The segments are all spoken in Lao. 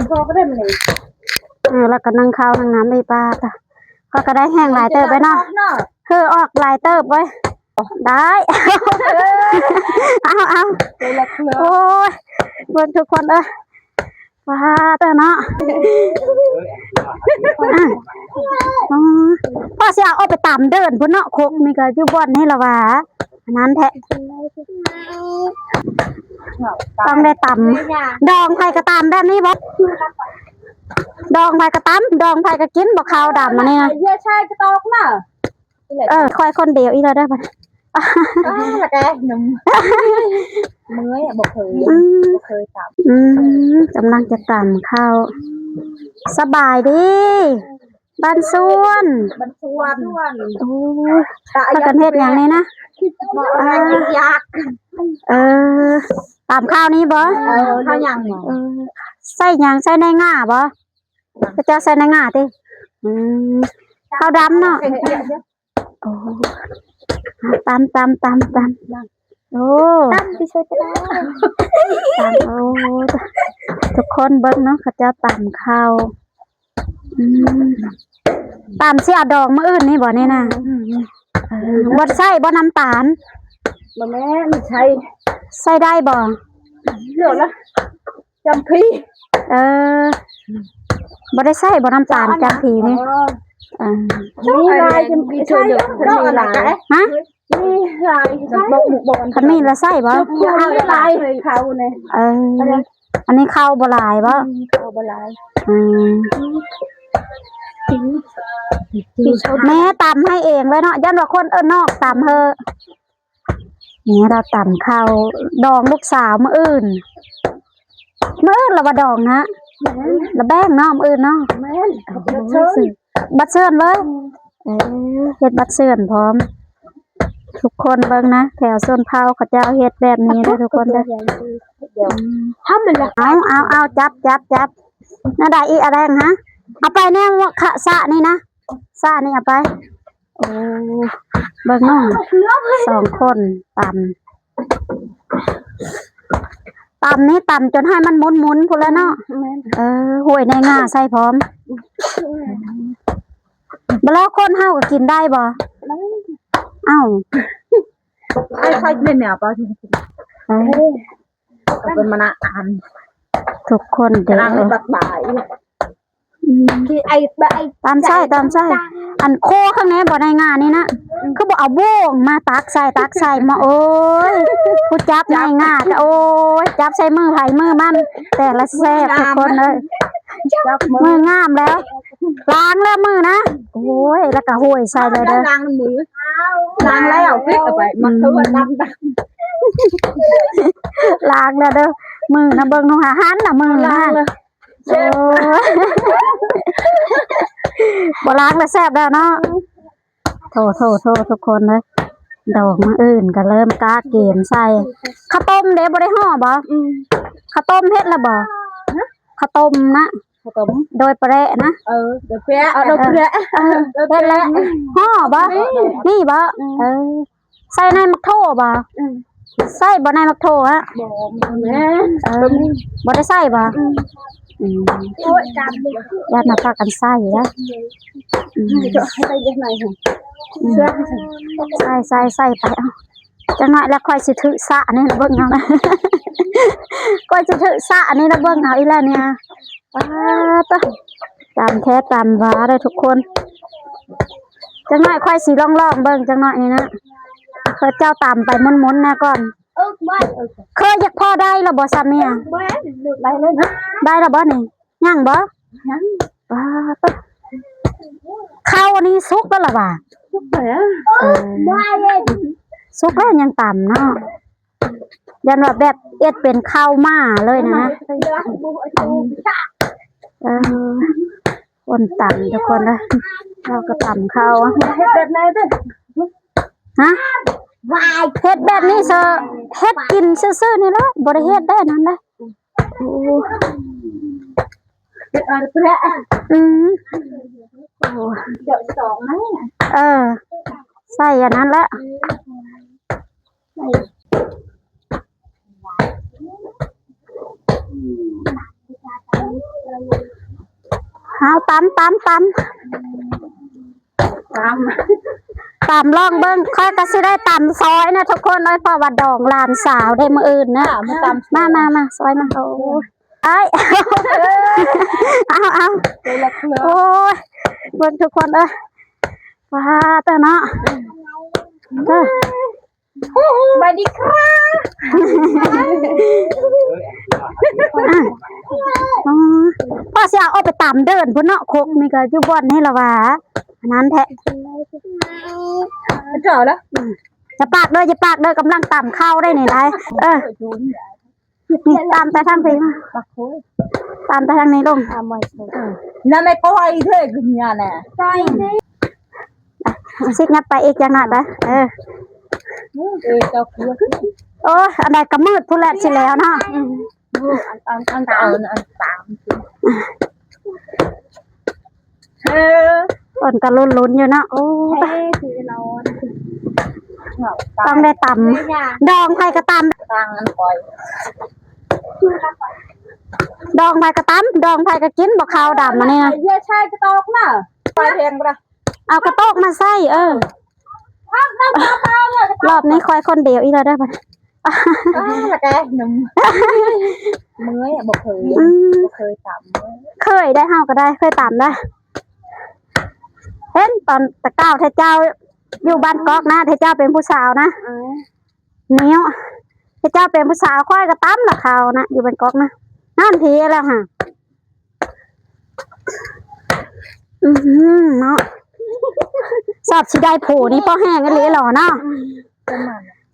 ພໍກໍໄດ້ມື້ນີ້ ເອີ ແລ້ວກໍໜຶ້ງເຂົ້າໜຶ້ງນ້ຳອີກ ປ້າ ຂ້ອຍກໍໄດ້ແຮງຫຼາຍເຕີບເລີຍເນາະ ເຮີອອກຫຼາຍເຕີບເວີຍ ໄດ້ ເອົາ ເອົາ ໂອ້ຍ ເບິ່ງທຸກຄົນເອີຍ ວ້າ ເຕີເນາະ ອາ ອໍ ພໍ່ຊິເອົາອອກໄປຕຳເດີ່ນພຸ້ນເນາະ ຄົກນີ້ກໍຢູ່ບ່ອນນີ້ລະວ່າ ອັນນັ້ນແທ້ ຕ້ອງໄດ້ຕຳ ດອງໃຜກໍຕຳແບບນີ້ບໍ່ ດອງໃຜກໍຕຳ ດອງໃຜກໍກິນບໍ່ ເຂົ້າດຳອັນນີ້ນະ ເອີ ຂ້ອຍຄົນດຽວອີກແລ້ວເດີ ອ້າ ແລ້ວກໍນຳ ເມື່ອຍ ບໍ່ເຄີຍ ອືມ ບໍ່ເຄີຍຕຳ ອືມ ກຳລັງຈະຕຳເຂົ້າ ສະບາຍດີ ບ້ານສວນ ບ້ານສວນ ໂອ້ຍ ພາກັນເຮັດຫຍັງນີ້ນະ ເອີ ຕຳເຂົ້ານີ້ບໍ່ ເອີ ເຂົ້າຫຍັງ ເອີ ໃສ່ຫຍັງ ໃສ່ໃນຫຍ້າບໍ່ ເຂົາເຈົ້າໃສ່ໃນຫຍ້າຕິ ອືມ ເຂົ້າດຳເນາະ ໂອ້ ຕຳ ຕຳ ຕຳ ຕຳ ໂອ້ ຕຳທີ່ສຸດແລ້ວ ຕຳ ໂອ້ ທຸກຄົນເບິ່ງເນາະ ເຂົາເຈົ້າຕຳເຂົ້າ ອືມ ຕຳຊິເອົາດອງມື້ອື່ນນີ້ບໍ່ນີ້ນະ ອືມ ເອີ ບໍ່ໃສ່ບໍ່ນ້ຳຕານ ບໍ່ແມ່ນ ໃສ່ ໃສ່ໄດ້ບໍ່ ເຫຼືອລະ ຈຳພີ ເອີ ບໍ່ໄດ້ໃສ່ບໍ່ນ້ຳຕານຈຳພີນີ້ ເອີ ມີຫຼາຍຈຳພີ ໃສ່ດອກອັນນັ້ນກໍໄດ້ ຮະ ມີຫຼາຍ ຄັນມີລະໃສ່ບໍ່ ມີຫຼາຍເຂົ້ານີ້ ເອີ ອັນນີ້ເຂົ້າບໍ່ຫຼາຍບໍ່ ອືມ ເຂົ້າບໍ່ຫຼາຍ ອືມ ແມ່ຕຳໃຫ້ເອງເລີຍເນາະ ຢ້ານວ່າຄົນເອີນອກຕຳເຮີ ນີ້ລາວຕຳເຂົ້າດອງລູກສາວມື້ອື່ນ ມື້ອື່ນລາວວ່າດອງນະ ແມ່ນ ລາວແບ່ງເນາະ ມື້ອື່ນເນາະ ແມ່ນ ໂອ້ຍ ບັດເຊີນເລີຍ ອືມ ເອີ ເຮັດບັດເຊີນພ້ອມ ທຸກຄົນເບິ່ງນະ ແຖວຊົນເຜົ່າເຂົາເຈົ້າເຮັດແບບນີ້ເດີທຸກຄົນເດີ ອືມ ເອົາ ເອົາ ເອົາ ຈັບ ຈັບ ຈັບ ແນວໃດອີກ ອາແດງ ຮະ ເອົາໄປແນວຂະ ສະນີ້ນະ ສະນີ້ເອົາໄປ ໂອ້ ເບິ່ງນ້ອງສອງຄົນຕຳ ຕຳນີ້ຕຳຈົນໃຫ້ມັນໝຸນໆພຸ້ນແຫຼະເນາະ ແມ່ນ ເອີ ຫ້ວຍໃນງາໃສ່ພ້ອມ ອືມ ແລ້ວຄົນເຮົາກໍກິນໄດ້ບໍ່ ໄດ້ ເອົ້າ ໃສ່ໃສ່ແມ່ນແນວບໍ່ ເອີ ເປັນມະນະອັນ ທຸກຄົນເດີ ກຳລັງບັກບາຍ ອືມ ຄືໄອ້ ຕຳໃສ່ ຕຳໃສ່ ອັນໂຄຂ້າງໃນບໍ່ ໃນງານີ້ນະ ອືມ ຄືບໍ່ເອົາໂບງມາຕັກໃສ່ ຕັກໃສ່ມາ ໂອ້ຍ ຜູ້ຈັບໃນງາກໍ ໂອ້ຍ ຈັບໃສ່ມືໃຜມືມັນ ແຕ່ລະແຊບທຸກຄົນເອີຍ ມືງາມແລ້ວ ລ້າງແລ້ວມືນະ ໂອ້ຍ ແລ້ວກໍຫ້ວຍໃສ່ເລີຍເດີ ລ້າງມື ລ້າງແລ້ວ ປິດເອົາໄປ ມັນຄືວ່າດຳ ລ້າງແລ້ວເດີ ມືນະ ເບິ່ງໜູຫາ ຫັ້ນນະມືນະ ໂອ້ຍ ບໍ່ລ້າງລະແຊບແລ້ວເນາະ ໂທ້ໆໆ ທຸກຄົນເອີຍ ດອກມື້ອື່ນກໍເລີ່ມກະເກມໃສ່ ເຂົ້າຕົ້ມເດ້ ບໍ່ໄດ້ຫໍ່ບໍ່ ອືມ ເຂົ້າຕົ້ມເຮັດລະບໍ່ ຮະ ເຂົ້າຕົ້ມນະ ເຂົ້າຕົ້ມ ໂດຍປະແດະນະ ເອີ ໂດຍປະແດະ ເອີ ໂດຍປະແດະ ເອີ ເຮັດແລ້ວ ຫໍ່ບໍ່ ນີ້ບໍ່ ອືມ ເອີ ໃສ່ໃນໝາກໂທບໍ່ ອືມ ໃສ່ບໍ່ໃນໝາກໂທ ບໍ່ ບໍ່ແມ່ນ ເອີ ບໍ່ໄດ້ໃສ່ບໍ່ ອືມ ອືມ ໂອ້ຍ ຢ້ານວ່າພາກັນໃສ່ນະ ອືມ ໃສ່ຈັກໜ້ອຍ ອືມ ໃສ່ ໃສ່ ໃສ່ໄປ ເອົາ ຈັກໜ້ອຍລະຂ້ອຍຊິຖືສະນີ້ລະເບິ່ງເອົານະ ຂ້ອຍຊິຖືສະນີ້ລະເບິ່ງເອົາອີກແລ້ວນີ້ ປາດຕະ ຕຳແທ້ຕຳວ່າເດີທຸກຄົນ ຈັກໜ້ອຍຂ້ອຍຊິລອງໆເບິ່ງຈັກໜ້ອຍນີ້ນະ ເຂົາເຈົ້າຕຳໄປມົນໆແນ່ກ່ອນ ເຄີຍຢາກພໍໄດ້ລະບໍ່ຊະເມຍ ໄດ້ແລ້ວນະ ໄດ້ລະບໍ່ນີ້ ຍັງບໍ່ ຍັງ ປາດຕະ ເຂົ້ານີ້ສຸກແລ້ວລະຫວາ ສຸກແລ້ວ ເອີ ສຸກແລ້ວຍັງຕຳເນາະ ຢ້ານວ່າແບບເຮັດເປັນເຂົ້າໝ້າເລີຍນະ ເອີ ຄົນຕຳທຸກຄົນເດີ ເຮົາກໍຕຳເຂົ້າ ເຮັດແບບໃດເດີ ຮະ ເຮັດແບບນີ້ເຊີ ເຮັດກິນຊື່ໆນີ້ແຫຼະ ບໍ່ໄດ້ເຮັດໄດ້ອັນນັ້ນເດ້ ໂອ້ ອືມ ໂອ້ ເອີ ໃສ່ອັນນັ້ນແຫຼະ ໃສ່ ອືມ ເອົາ ຕຳ ຕຳ ຕຳ ຕຳ ຕຳລອງເບິ່ງ. ຂ້ອຍກໍຊິໄດ້ຕຳຊອຍນະທຸກຄົນເອີຍ ເພາະວ່າດອງຫຼານສາວໄດ້ມື້ອື່ນນະ. ມາ ມາ ມາ ຊອຍມາ. ໂອ້ຍ ເອີຍ ເອົາ ເອົາ ໂອ້ຍ ເບິ່ງທຸກຄົນເອີຍ ວ້າ ແຕ່ເນາະ ເອີ. ສະບາຍດີຄັບ ອາ ພໍ່ຊິເອົາອອກໄປຕຳເດີ່ນພຸ້ນເນາະ. ຄົກນີ້ກໍຢູ່ບ່ອນນີ້ລະວ່າ ອັນນັ້ນແທ້. ເຈົ້າລະ ອືມ ຢ່າປາກເດີ ຢ່າປາກເດີ ກຳລັງຕຳເຂົ້າໄດ້ນີ້ໄດ໋. ເອີ ນີ້ ຕຳແຕ່ທາງພີ້ ຕຳແຕ່ທາງນີ້ລົງ. ນຳໄມ້ກ້ອຍເດີ ຄືຫຍັງນະ ຊິຫຍັບໄປອີກຈັກໜ້ອຍໄປ. ເອີ ໂອ້ຍ ອັນໃດກໍມືດພຸ້ນແຫຼະ ຊິແລ້ວເນາະ. ເອີ ເພິ່ນກໍລຸ້ນໆຢູ່ເນາະ. ໂອ້ ຕ້ອງໄດ້ຕຳ ດອງໃຜກໍຕຳ ດອງໃຜກໍຕຳ ດອງໃຜກໍກິນ ບໍ່ ເຂົ້າດຳອັນນີ້ນະ. ເອົາກະໂຕກມາໃສ່. ເອີ ຮອບນີ້ຂ້ອຍຄົນດຽວອີກແລ້ວເດີ. ເມື່ອຍ ບໍ່ເຄີຍ ອືມ ບໍ່ເຄີຍຕຳ. ເຄີຍໄດ໋ ເຮົາກໍໄດ້ ເຄີຍຕຳໄດ໋. ເຫັນຕອນແຕ່ເກົ່າ ແທ້ເຈົ້າຢູ່ບ້ານກອກນະ ແທ້ເຈົ້າເປັນຜູ້ສາວນະ. ນີ້ ແທ້ເຈົ້າເປັນຜູ້ສາວ ຂ້ອຍກໍຕຳລະເຂົ້ານະ ຢູ່ບ້ານກອກນະ. ນັ້ນພີ້ແລ້ວຫາ ອືມ ເນາະ ຊອບຊິໄດ້ໂຜນີ້ ພໍແຮງອີ່ຫຼີຫຼໍເນາະ.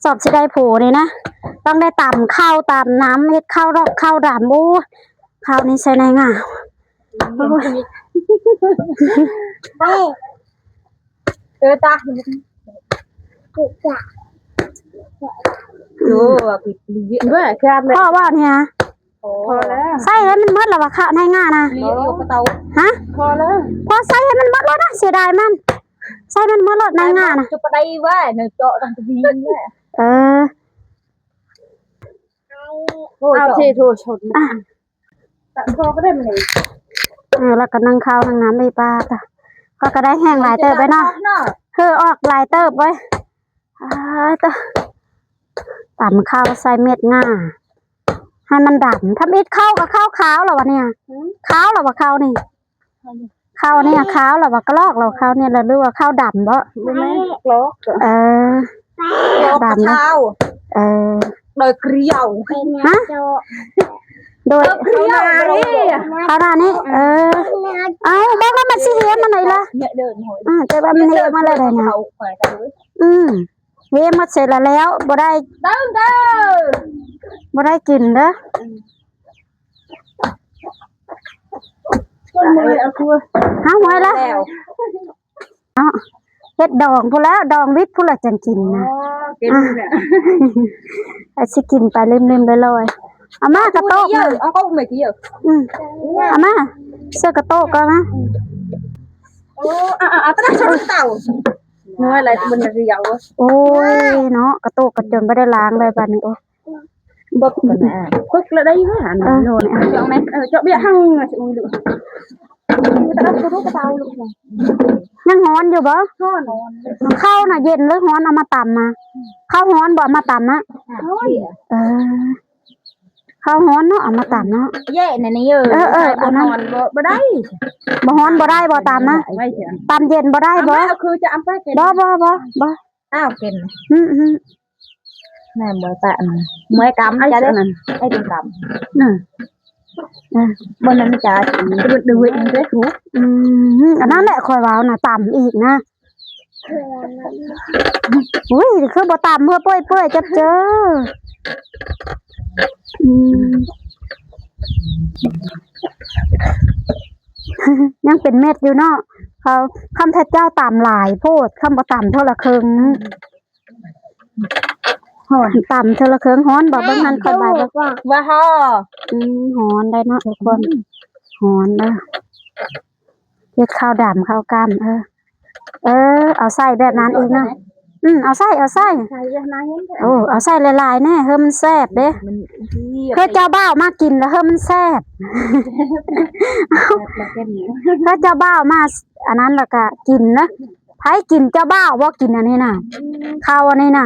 ຊອບຊິໄດ້ໂຜນີ້ນະ ຕ້ອງໄດ້ຕຳເຂົ້າຕຳນ້ຳ ເຮັດເຂົ້າດອກເຂົ້າດຳ. ໂອ້ ເຂົ້ານີ້ໃສ່ໃນງາ ໂອ້ຍ ເອີ ຕາ ໂອ້ ພໍບໍ່ນີ້ ພໍແລ້ວ ໃສ່ໃຫ້ມັນໝົດແລ້ວວ່າ ເຂົ້າໃນງານະ. ຮະ ພໍແລ້ວ ພໍໃສ່ໃຫ້ມັນໝົດໂລດນະ ເສຍດາຍມັນ ໃສ່ມັນໝົດໂລດໃນງານະ. ຈຸປະໄດວ່າ ເນາະ ເຈາະຕັ້ງແຕ່ບີນແຫຼະ. ເອີ ເອົາເທໂທຊົນ ອະ ເອີ ແລ້ວກໍໜຶ້ງເຂົ້າໜຶ້ງນ້ຳໃຫ້ປ້າ. ຂ້ອຍກໍໄດ້ແຮງຫຼາຍເຕີບເລີຍເນາະ ເຮີອອກຫຼາຍເຕີບເວີຍ. ອ້າ ຕຳເຂົ້າໃສ່ເມັດງາ ໃຫ້ມັນດຳ. ທຳອິດເຂົ້າກໍເຂົ້າຂາວແລ້ວວະນີ້ ຂາວແລ້ວວະເຂົ້ານີ້ ເຂົ້ານີ້ຂາວແລ້ວວະ ກະລອກແລ້ວເຂົ້ານີ້ ຫຼືວ່າເຂົ້າດຳບໍ? ບໍ່ແມ່ນກະລອກ ເອີ ດຳ ເອີ ໂດຍກຣຽວ ຮະ ໂດຍ ເຂົ້າໜ້ານີ້ ເອີ ເອົາ ເບິ່ງວ່າມັນຊິເຮມັນໄດ໋ລະ ອືມ ແຕ່ວ່າມັນເຮມາແລ້ວໄດ໋ນະ ອືມ ເຮໝົດເສັດລະແລ້ວ ບໍ່ໄດ້ ເດີ ບໍ່ໄດ້ກິນເດີ ເອົາເມື່ອຍລະ ເນາະ ເຮັດດອງພຸ້ນແຫຼະ ດອງວິດພຸ້ນລະຈັ່ງກິນນະ ກິນແຫຼະ ອາ ຊິກິນໄປເລັມໆລອຍໆ ເອົາມາກະໂຕກ ເອົາເອົາມາ ເອົາມາ ເສື້ອກະໂຕກກໍມາ ໂອ້ ອາ ອາ ອາ ຕະນະ ເຕົາ ໂອ້ຍ ເນາະ ກະໂຕກກໍຈົນບໍ່ໄດ້ລ້າງເລີຍບາດນີ້ ໂອ້ ບົກກັນນະ ຄົກລະໄດ້ວ່າ ເອີ ເນາະ ເຈາະແມ່ ເອີ ເຈາະເບຍ ເຮົາ ໂອ້ຍ ລູກ ຍັງຮ້ອນຢູ່ບໍ່? ຮ້ອນ ເຂົ້ານະເຢັນ ຫຼືຮ້ອນ ເອົາມາຕຳນະ ເຂົ້າຮ້ອນບໍ່ ເອົາມາຕຳນະ ເອີ ເຂົ້າຮ້ອນເນາະ ເອົາມາຕຳເນາະ ເຢນະນີ້ ເອີ ເອີ ເອີ ອັນນັ້ນ ບໍ່ ບໍ່ໄດ້ ບໍ່ຮ້ອນບໍ່ໄດ້ບໍ່ຕຳນະ ຕຳເຢັນບໍ່ໄດ້ບໍ່? ບໍ່ ບໍ່ ບໍ່ ບໍ່ ອ້າວ ເປັນ ອືມ ແມ່ນບໍ່ປະ ອັນ ເມື່ອຍກຳ ອັນນັ້ນ ໃຫ້ເປັນກຳ ອືມ ເອີ ບໍ່ນັ້ນຈະ ອືມ ອັນນັ້ນແຫຼະຂ້ອຍເວົ້ານະ ຕຳອີກນະ ອຸ້ຍ ຄືບໍ່ຕຳ ເມື່ອເປື່ອຍໆ ຈັບເຈີ ອືມ ຍັງເປັນເມັດຢູ່ເນາະ ເຂົາ ຄຳຖ້າເຈົ້າຕຳຫຼາຍໂພດ ຄຳບໍ່ຕຳເທົ່າລະເຄິ່ງ ຮ້ອນ ຕຳເທື່ອລະເຄິ່ງ ຮ້ອນບໍ່? ເບິ່ງຫັ້ນ ຂ້ອຍບາຍເບິ່ງ ວ່າຮ້ອນ ອືມ ຮ້ອນໄດ໋ເນາະທຸກຄົນ ອືມ ຮ້ອນເດີ ເຮັດເຂົ້າດຳເຂົ້າກ້ຳ ເອີ ເອີ ເອົາໃສ່ແບບນັ້ນອີກເນາະ ອືມ ເອົາໃສ່ ເອົາໃສ່ ໃສ່ເວຍນາເຫັນ ໂອ້ ເອົາໃສ່ຫຼາຍໆແດ່ ເຮີ້ ມັນແຊບເດ້ ມັນ ຄືເຈົ້າບ່າວມາກິນແລ້ວ ເຮີ້ ມັນແຊບ ແຊບແລ້ວເປັນ ຄືເຈົ້າບ່າວມາອັນນັ້ນແລ້ວກະກິນນະ ໃຜກິນ ເຈົ້າບ່າວບໍ່ກິນອັນນີ້ນະ ອືມ ເຂົ້າອັນນີ້ນະ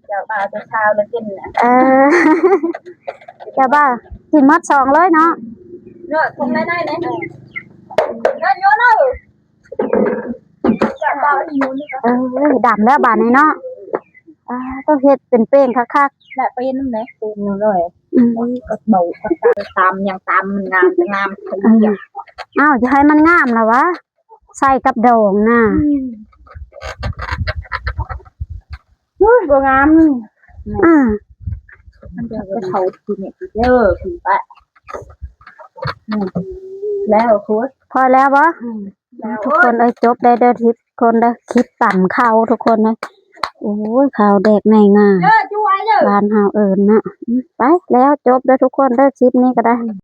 ເຈົ້າບ່າວເຈົ້າສາວລະກິນນະ ເອີ ເຈົ້າບ່າວກິນໝົດສອງເລີຍເນາະ ເນາະ ຄົງໄດ້ໄດ້ເນາະ ເອີ ເອີ ດຳແລ້ວບາດນີ້ເນາະ ອ່າ ຕ້ອງເຮັດເປັນເປ້ງຄັກໆ ແລະໄປເຮັດນຳແດ່ ເປັນໜ້ອຍ ອືມ ກະເບົາກະຕາມ ຕາມຫຍັງຕາມມັນງາມ ງາມ ເອີ ອ້າວ ຈະໃຫ້ມັນງາມລະຫວາ ໃສ່ກັບດອງນະ ອືມ ໂອ້ຍ ບໍ່ງາມ ອືມ ມັນຈະເຂົ້າກິນອີກເດີ ກິນໄປ ອືມ ແລ້ວ ໂຄດ ພໍແລ້ວບໍ່? ອືມ ທຸກຄົນເອີຍ ຈົບໄດ້ເດີ ທຸກຄົນເດີ ຄລິບຕຳເຂົ້າ ທຸກຄົນເອີຍ ໂອ້ຍ ເຂົ້າແດກໃນງາ ເອີ ຈູ້ໄວ້ເດີ ບ້ານເຮົາເອີ້ນເນາະ ອືມ ໄປແລ້ວ ຈົບເດີ ທຸກຄົນເດີ ຄລິບນີ້ກະໄດ້